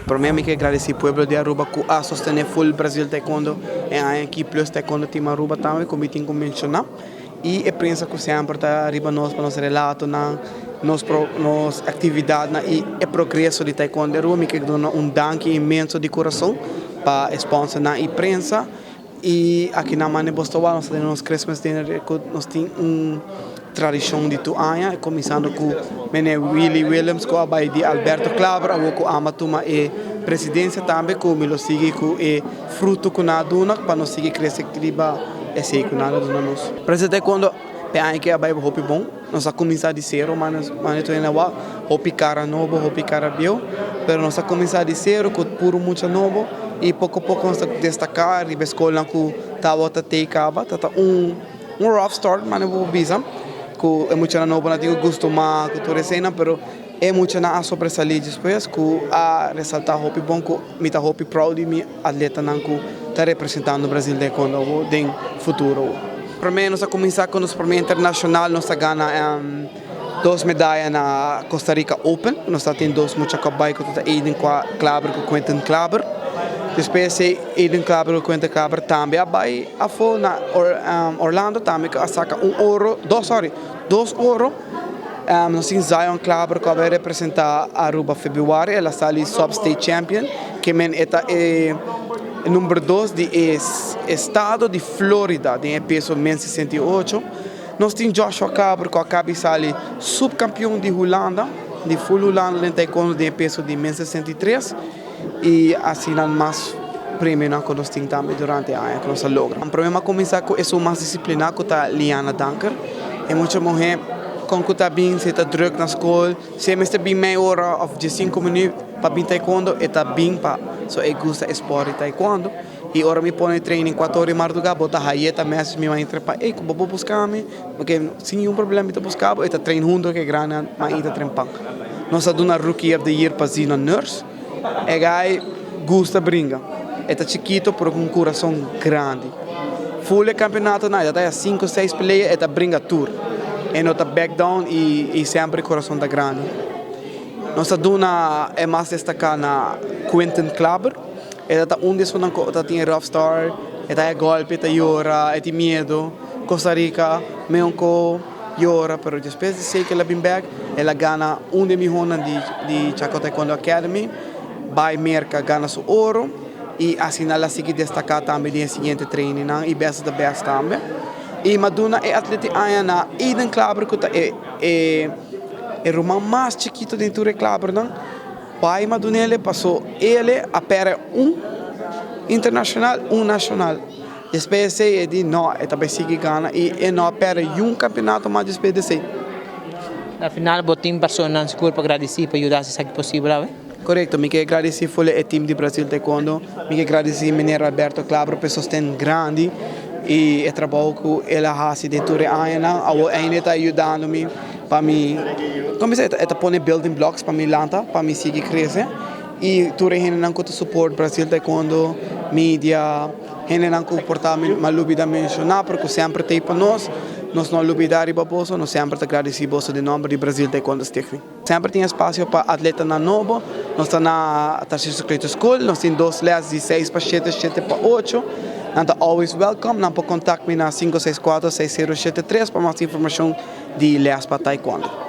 Prome mi ke gradeci pueblo di Aruba cu a sostene full Brazil Taekwondo e aña aki plus Taekwondo Team Aruba tambe cu mi tin cu menciona y e prensa cu semper ta riba nos pa nos relatonan, nos nos actividadnan y e progreso di Taekwondo di Aruba. Mi ke duna un danki inmenso di curason pa e sponsornan y prensa. Y aki nan mane bos ta wak nos ta tene nos Christmas dinner cu nos tin un tradicion di tur aña cuminsando cu meneer Willy Willems cu a bay di Alberto Klaber awor cu ama tuma e presidencia tambe cu mi lo sigui cu e fruto cu nan a duna pa nos sigui crece riba esey cu nan a duna nos. Presidente Taekwondo e aña aki a bay hopi bon nos a cuminsa di cero mane tur hende a wak hopi cara nobo hopi cara bieu pero nos a cuminsa di cero cu puro mucha nobo y poco poco nos ta destaca riba e scolnan cu tabata tey caba ta ta un un rough start mane bo por bisa cu e muchanan nobo nan tin cu gustuma cu tur eseynan pero e muchanan a sobresali despues cu a resalta hopi bon cu mi ta hopi proud di mi atletanan cu ta representando Brasil Taekwondo den futuro. Prome nos a cuminsa cu nos prome internacional nos a gana dos medaya na Costa Rica Open nos ta tin dos mucha cu a bay cu ta Aiden Klaber cu Quentin Klaber despues di Aiden Klaber cu Quentin Klaber tambe a bay afo na Orlando tambe a saca un oro dos sorry dos oro nos tin Zion Klaber cu a bay representa Aruba Februari el a sali sub state champion ke men e ta e number dos di e estado di Florida den e peso men 68. Nos tin Joshua Klaber cu a caba di sali subcampeon di Hulanda, di full Hulanda den taekwondo den e peso di men 63 y asina mas premionan cu nos tin tambe durante e aña cu nos a logra. Prome mi a cuminsa cu esun mas disciplina cu ta Liana Danker. E mucha muhe con cu ta bin si e ta druk na scol, si e mester bin mei ora of diescinco minuut pa bin taekwondo e ta bin pa so e gusta e sport di taekwondo. Y ora mi pone training cuatro ora di marduga bo ta haye ta message mi maestra pa ey bo por busca mi porque sin ningun problema mi ta busca bo e ta train hunto cu e grandi ma y ta train pan. Nos a duna rookie of the year pa Zina Nurse e guy gusta bringa e ta chikito pero cu un curason grandi full e campeonato nan e ta haya cinco seis pelea e ta bringa tur e no ta back down y semper e curason ta grandi. Nos a duna e mas destaca na Quinton Klaber. E ta ta un di esunnan ku ta tin e rough start, e ta e golpe, e ta yora, e tin miedu. Costa Rica, meonko yora, pero despues di esei ku el a bin bek, el a gana un di e mihónan di di Chaco Taekwondo Academy, bai Merka gana su oro i asina el a sigui destaká tambe den e siguiente trainingnan i best of the best tambe. I mi a duna e atleta di aña na Aiden Klaber ku ta e e e ruman mas chikitu den tur e Klabernan. Bai Madunele paso ele a perde un internacional un nacional despues di esey e di no e ta bay sigui gana y e no a perde yun campeonato mas despues di esey. Na final bo tin personanan sigur pa gradisi pa yuda haci esaki posibel awe? Corecto, mi ke gradisi ful e team di Brasil Taekwondo, mi ke gradisi meneer Alberto Klaber pa e sosten grandi y e trabou cu el a haci den tur e añanan, awor einde ta yudando mi. Pa mi, como bisa, e ta pone building blocks pa mi lanta, pa mi sigui crece. Y tur e hendenan cu ta support Brasil Taekwondo, media, hendenan cu por ta mi a lubida menciona, pero cu semper ta ey pa nos, nos no a lubida riba boso, nos semper ta gradici boso den nomber di Brasil Taekwondo Stichting. Semper tin espacio pa atletanan nobo, nos ta na Tarcisio Cleto School, nos tin dos les di seis pa shete, shete pa ocho, nan ta always welcome, nan por contact mi na 564 6073 pa mas informacion. Di les pa taekwondo.